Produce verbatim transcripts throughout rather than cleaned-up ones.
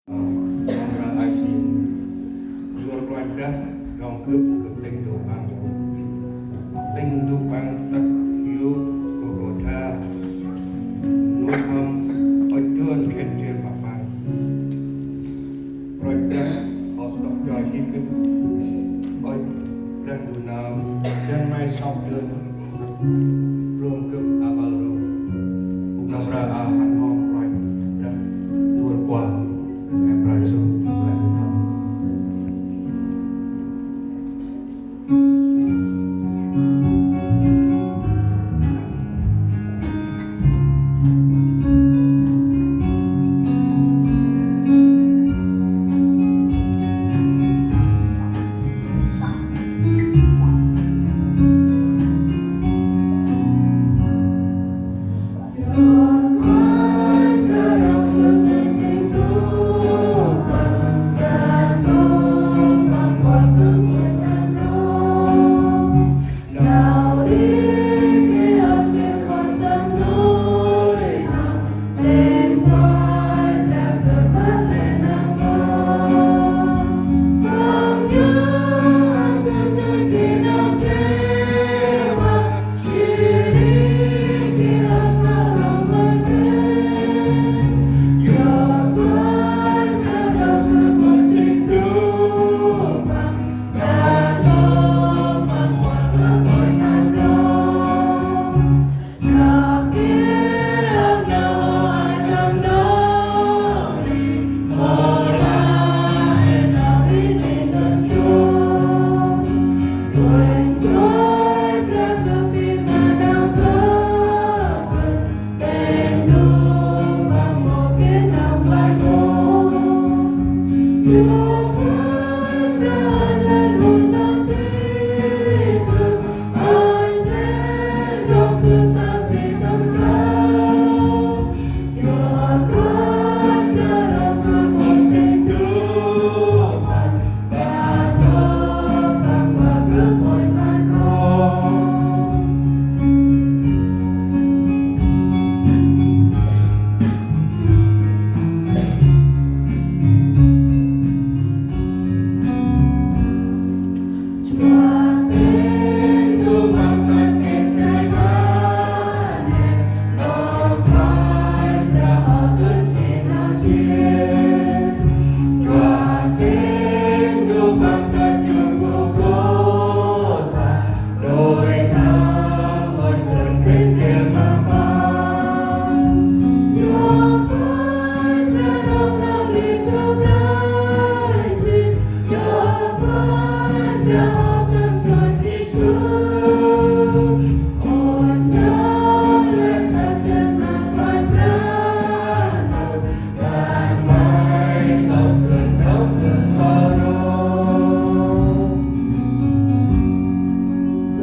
Mra a jêng, yor Kôranh Brah rŏng gâp gâp tĭng ndô Păng. Tĭng ndô Păng tât yôk Gôlgôtha, nôk hŏm ŭch dơn khân jêr ma Păng. Kôranh Brah hŏ tŏk joi jêng gâp, ŭch Brah Ndu nau, dăn May sŏk dơn. Rôm gâp aƀaơ rôm. Gâp nau mra a hăn hŏm Kôranh Brah tuan kuăl. Em mra Yêsu, tâm lĕ gâp hăn.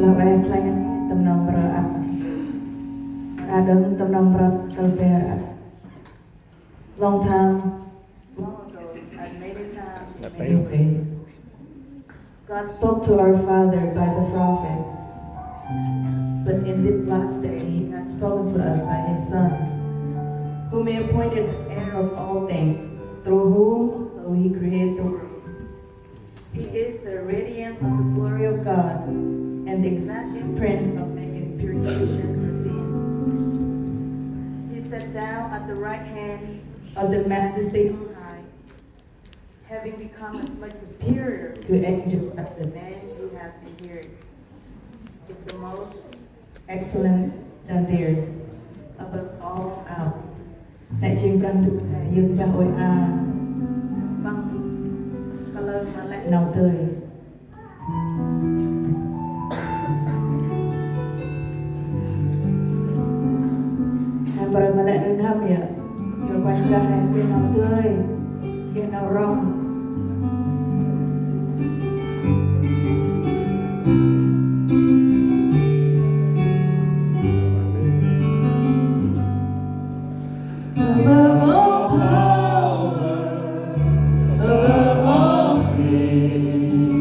Lah ueh khlay tâm nau mprơ ăt. A đŏng tâm nau mprơ tâl ber ăt. Long time ago, and many times, in many ways, God spoke to our father by the prophet. But in this last day, He has spoken to us by His Son, whom He appointed the heir of all things, through whom also He created the world. He is the radiance of the glory of God and the exact imprint of the imputation of sin. He sat down at the right hand of the Majesty on high, having become as much superior to angels as the man who has inherited is the most excellent than theirs above all else. Lĕ jêng Brah Ndu, Yơn Brah Huêng A. Păng kalơ ma lĕ nau dơi. He mprơ ma lĕ nuih n'hâm yơh. Yor Kôranh Brah he geh nau dơi, geh nau rŏng. Above all power, above all things,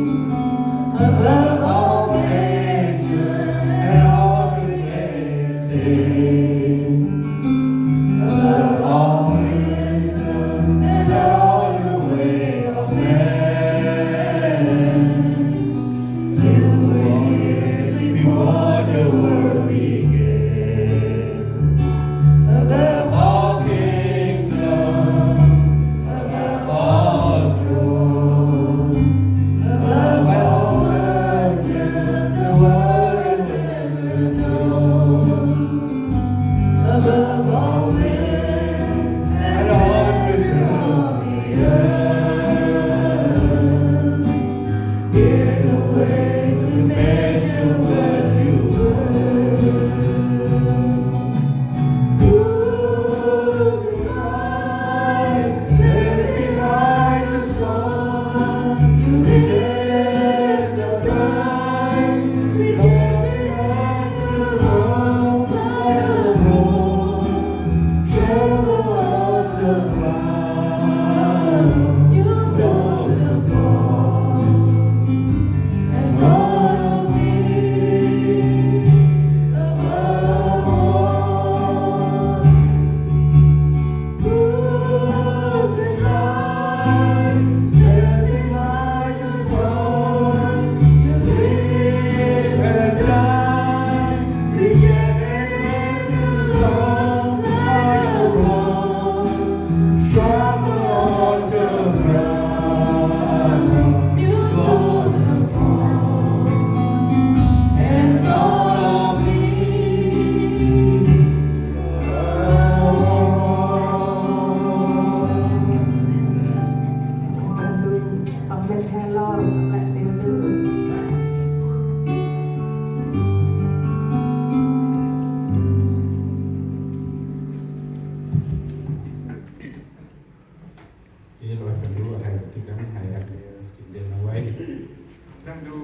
Ndơ hê jêng đăm hê răng jêng đê nau vay, đăng đô